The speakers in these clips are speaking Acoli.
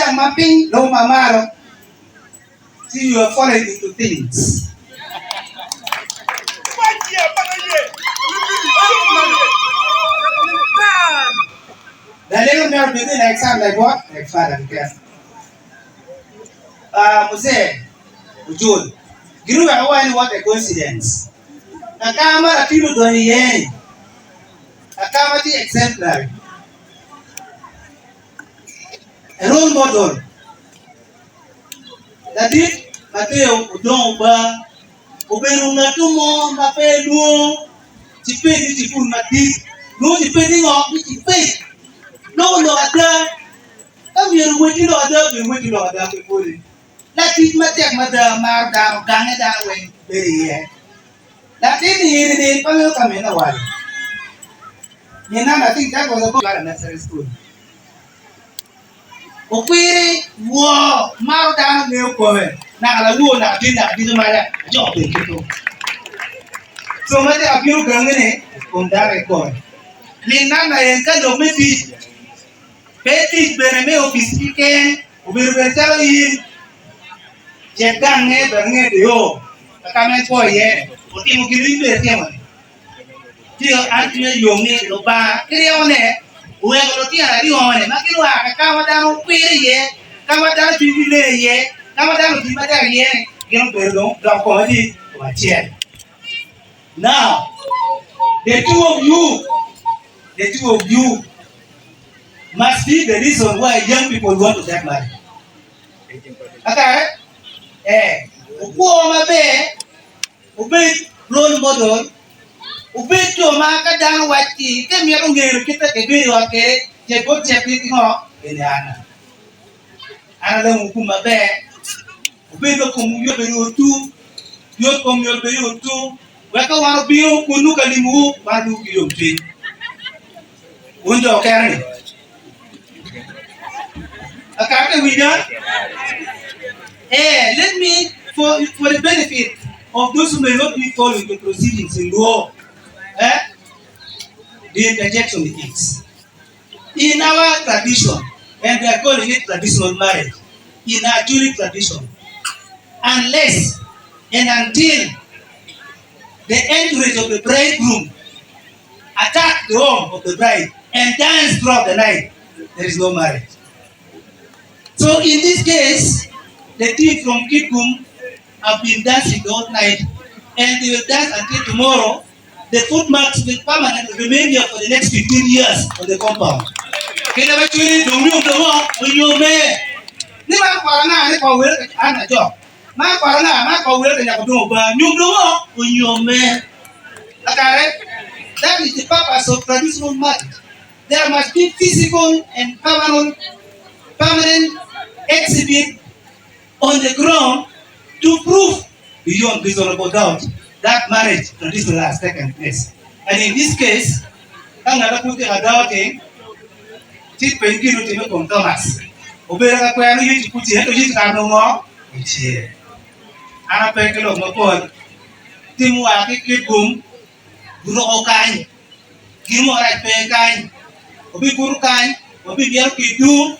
gang ma piny lubo ma malo ci you are falling into things. Lalego myero obed ni like son like what? Like father keken. Ah, Muzee Ojul, gin oweko wa ni what a coincidence. Kaka ma latin odonyo iye ni, kaka ma tye exemplary, a role model. Ladit Mateo odongo ba obedo ngat mo ma pe lwongo ciped ni cipul madit, lwongo ciped ni ngo? Ni ciped. Loko lok ada. Ka myero owecci lok ada, myero owecci lok ada pe boti. Latic matek mada maro dano, gange dano weng bedo iye. Latin ni eni ni pe angeyo ka minne owaco. Minna I think that was about nursery school. Okwiri woo maro dano ngeyo kome naka lawor naka tin naka diki maca ajoko bedo kito. Co ma tye ka bino gangi ni kom dano kikome. Min namba en ka lok me tic pe tic bene me opic kiken obedo bene calo in cit gange bene nge deyo ka ma en kwo iye otimo gin ma in bene itimo ni. Ci an cwinya yom ni Lubanga ki ryekone oweko lutino aryone ma gilwak ka ma dano kwir iye, ka ma dano cwinygi leng iye, ka ma dano otic matek iye-ni, gin obedo dong dok kome tye kom acel. Now, the two of you, the two of you must be the reason why young people want to get married. Kakare? Eh, wukwo maber. Wubed role model, wubed jo ma ka dano wacci ka imito ngeyo kit ma kibedo i ot kwede, ce bot cekgi ki ngo? Eni an. An alemo wu maber, wubed ma komwu yot bed i otwu, yot kom myero obed i otwu, wek ka wan obino kunnu ka limowu, wan wadwogo ki yomcwiny. Wun jo okero-ni, akare winya? Eh, let me, for, for the benefit of those who may not be following the proceedings in Luo, eh, the interjection is, in our tradition, and we are calling it traditional marriage, in our Acholi tradition, unless and until the entourage of the bridegroom attack the home of the bride and dance throughout the night, there is no marriage. So in this case, the team from Kitgum have been dancing the whole night and they will dance until tomorrow. The footmarks will permanently remain here for the next 15 years on the compound. Kena ba chuni dong nyom dong o onyome. Ni man kwara nga ni ko wel an ajok. Man kwara nga man ko wel ka nyako dong ba nyom dong o onyome. Akare, that is the purpose of traditional marriage. There must be physical and permanent, permanent exhibit on the ground to prove beyond reasonable doubt that marriage traditionally has taken place. And in this case, ka ngat ma pud tye ka doubting, ci peny gin otimme i kom Thomas. Obedo ka kwero ni Yecu pud tye, ento Yecu kare onongo ngo? Ocer. An ape ki lok mapol. Tim wa ki kitgum guruko kany. Gin mo rac pe kany. Wabibuto kany, wabibyelo kiddu.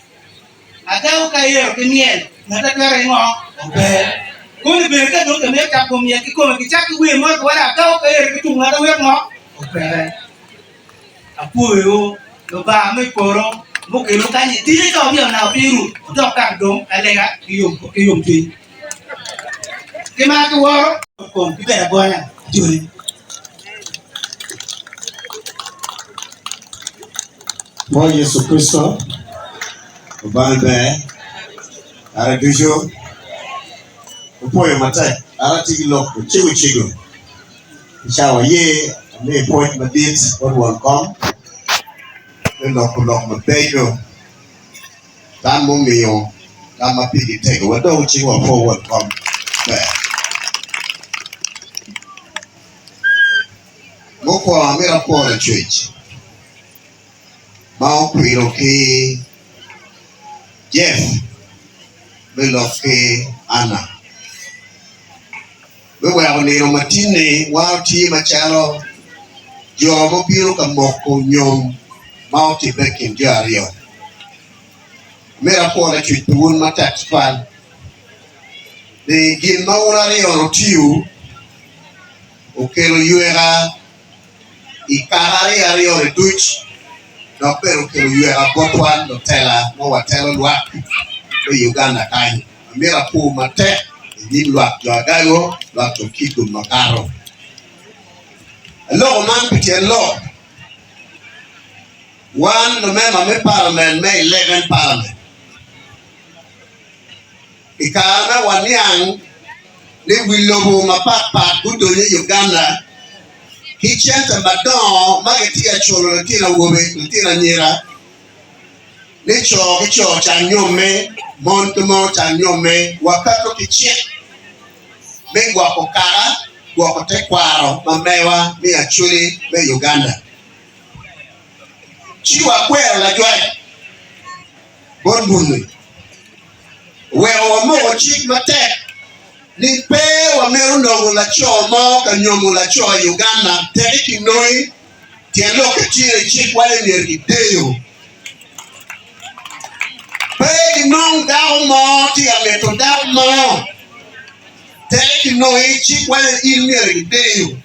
Agago ka iyero ki myel, ngat a twero ingo? Ober. Koni bene ka dong kimito cako myel kikome, kicak ki wer mo kiwaco agago ka iyero ki tuk ngat a weko ngo? Ober. Apwoyo Lubanga me polo mukelo kany i tije ka wamyero naka piru odok gang dong alega ki yomcwiny ki mar ki woro. Kom ki bedo agonya joni. Bot Yecu Kricito, Lubanga ber kare ducu. Wupwoyo matek, an atye ki lok macego cego i cawa aye amiyo pwoc madit bot won kom me loko lok mabeco tam mumiyo tam ma pigi tego wadong cing wapwo won kom ber. Mukwongo amito apwo lacwec ma okwilo ki Jeff me lok ki Anna me weko nino ma tinni wan watye macalo jo ma obino ka moko nyom ma otimme i kin jo aryo-ni. Amito apwo Lacwec pi wun matek tutwal ni gin ma wun aryo-ni wutiyo okelo yweka i kaka aryo aryo-ni duc dok bene okelo yweka botwa lutela ma watelo lwak me Uganda kany. Amito apwo matek i nyim lwak jo Agago, lwak jo Kitgum makato. Aloko man pi tyen lok. Wan lumema me Parliament me Eleven Parliament, i kare ma waniang ni wi lobo mapat pat gudonyo i Uganda ki cente madongo ma gitye ka culo litino awobe, litino anyira ni co ki co can nyomme, mon ki mon can nyomme, wakato ki cik me gwoko kaka, gwoko tekwaro ma mewa me Acholi me Uganda. Ci wakwero lajwac bot bur-ni, oweko wamoko cik matek ni pe wamito nongo laco mo ka nyomo laco i Uganda teki kinongi tyen lokke tye ni cikwa ni myero kideyo. Pe kinong dako mo tye ka mito dako mo teki kinongi cikwa ni in myero kideyo.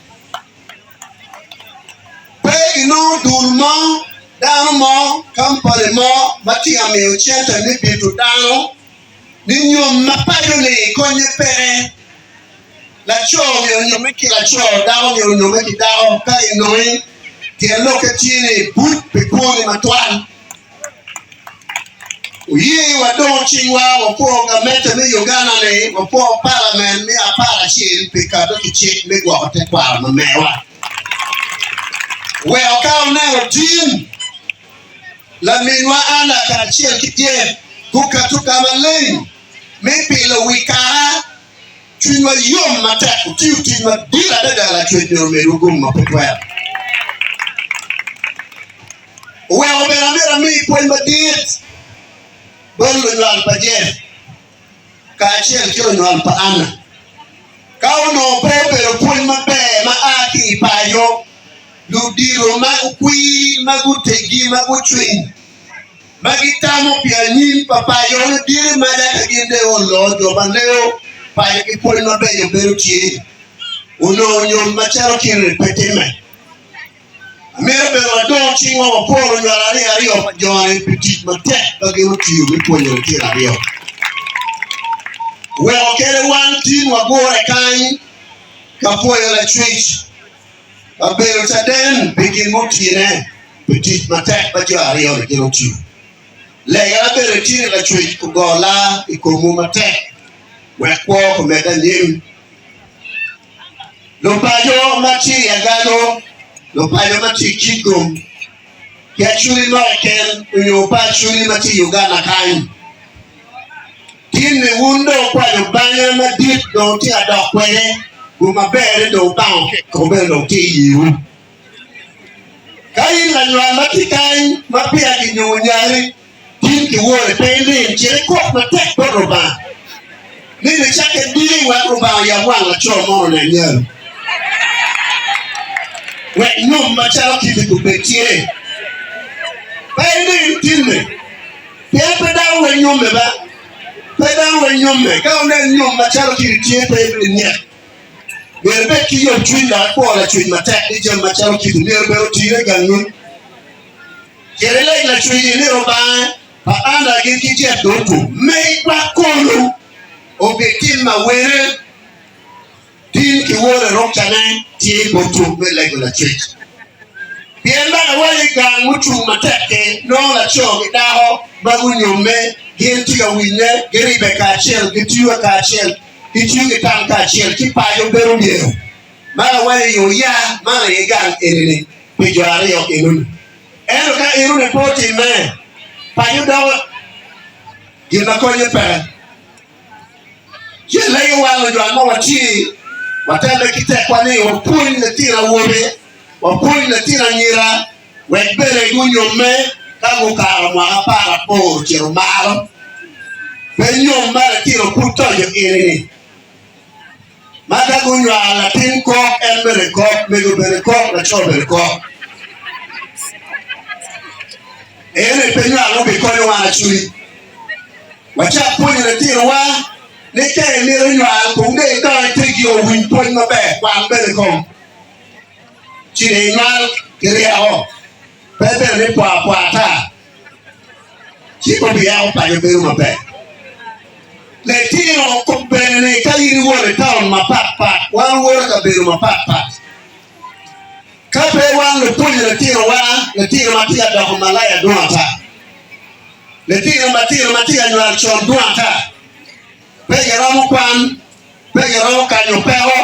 Pe inongo dul mo, dano mo, kampani mo ma tye ka miyo cente me bito dano ni nyom ma paco-ni konye peke. Laco myero onyomme ki laco, dako myero onyomme ki dako. Ka inongi, tyen lokke tye ni buc pi kwoni matwal. Oye wadong cingwa wapwo gamente me Uganda ni wapwo palament me aparacel pi kato ki cik me gwoko tekwaro ma mewa. Weko ka wuneno tin laminwa Anna kacel ki Jeff gukato ka maleng me pilo wi kara, cwinywa yom matek. Wutiyo tic madit adada Lacwec myero omedwu gum ma pe twero. Oweko bene amito ami pwony madit bot lunywal pa Jeff kacel ki lunywal pa Anna. Ka onongo pe obedo pwony maber ma a ki i paco, ludito ma okwir, ma guteggi, ma gucwiny, ma gitamo pi anyim pa paco, ludito maca ka gin dong oloo jo ma leyo paco ki pwony mabeco bedo tye, onongo nyom macalo kit-ni pe timme. Amito bene wadong cingwa wapwor lunywal aryo aryo pa jo-ni pi tic matek ma gin otiyo me pwonyo litino aryo. Weko kede wan tin wagure kany ka pwoyo Lacwec ma bedo caden pi gin mutine pi tic matek ma jo aryo-ni gin otiyo. Legana bene tye ni Lacwec ogo laa i komwu matek wek kwo omedde anyim. Lupaco ma tye i Agago, lupaco ma tye i Kitgum, ki Acholi mo keken onyo pa Acholi ma tye i Uganda kany. Tin-ni wun dong wukwanyo banya madit dong wutye ka dok kwede, gum maber-ri dong wubango keko bene dong tye i iwu. Ka in lanywal ma tye kany ma peya kinyomo nyari, tin ki wore, pe iling, cit ikok matek bot Lubanga ni nicakke diki wek Lubanga oyab wang laco mono onen nyari, wek nyom macalo kiti obed tye. Pe iling tinne, pien pe dano weng nyomme ba, pe dano weng nyomme. Ka wunen nyom macalo kiti tye, pe ibinyek. Myero ibed ki yomcwiny dok ikwo lacwec matek ni jami macalo kiti myero bene otine i gangi. Cit ileg lacwecci ni Lubanga pa Anna gin ki Jeff dong otum megwa kono obitim ma wene tin ki wore rukcane tye botwu me lego lacwec. Pien bene awaco i gang mucung matek-ki, nongo laco ki dako ma gunyomme gin tye ka winye, giribe kacel, gitiyo kacel, gitiyo ki tam kacel, ci paco bedo myero. Man awaco i oya man aye gang eni-ni pi jo aryo enoni. Ento ka enoni pe otimme, paco doko gin ma konye peke. Ci alego wan lujwal ma watye, watemme ki tekwa ni wapwony litino awobe, wapwony litino anyira wek bene gunyomme ka gukato mwaka aparaboro ocito malo. Pe nyom ma litino pud toco eni-ni, ma ka gunywalo latin kok, en bene kok, mego bene kok, laco bene kok. Eni pe nywal ma obikonyo wan acwiny. Wacak pwonyo litinowa ni ka imito nywal kong dong idong iteggi owiny pwony maber, kwan bene kong ci dong inywal ki ryeko, pe bene ni pwa pwa ata ci pe obiyako paco bedo maber. Litino bene ni ka in iwoto i taun mapat pat, wan wawoto i kabedo mapat pat. Ka pe wan lupwonyo litinowa, litino ma tye ka doko malaya dwong ata. Litino matino ma tye ka nywal con dwong ata. Pe giromo kwan, pe giromo kanyo peko,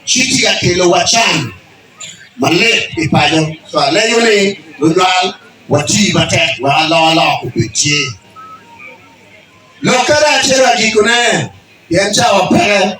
ci tye ka kelo wa can malit i paco. So alego ni lunywal wati matek wek alokaloka obed tye. Lok ka dong acito agikone pien cawa peke.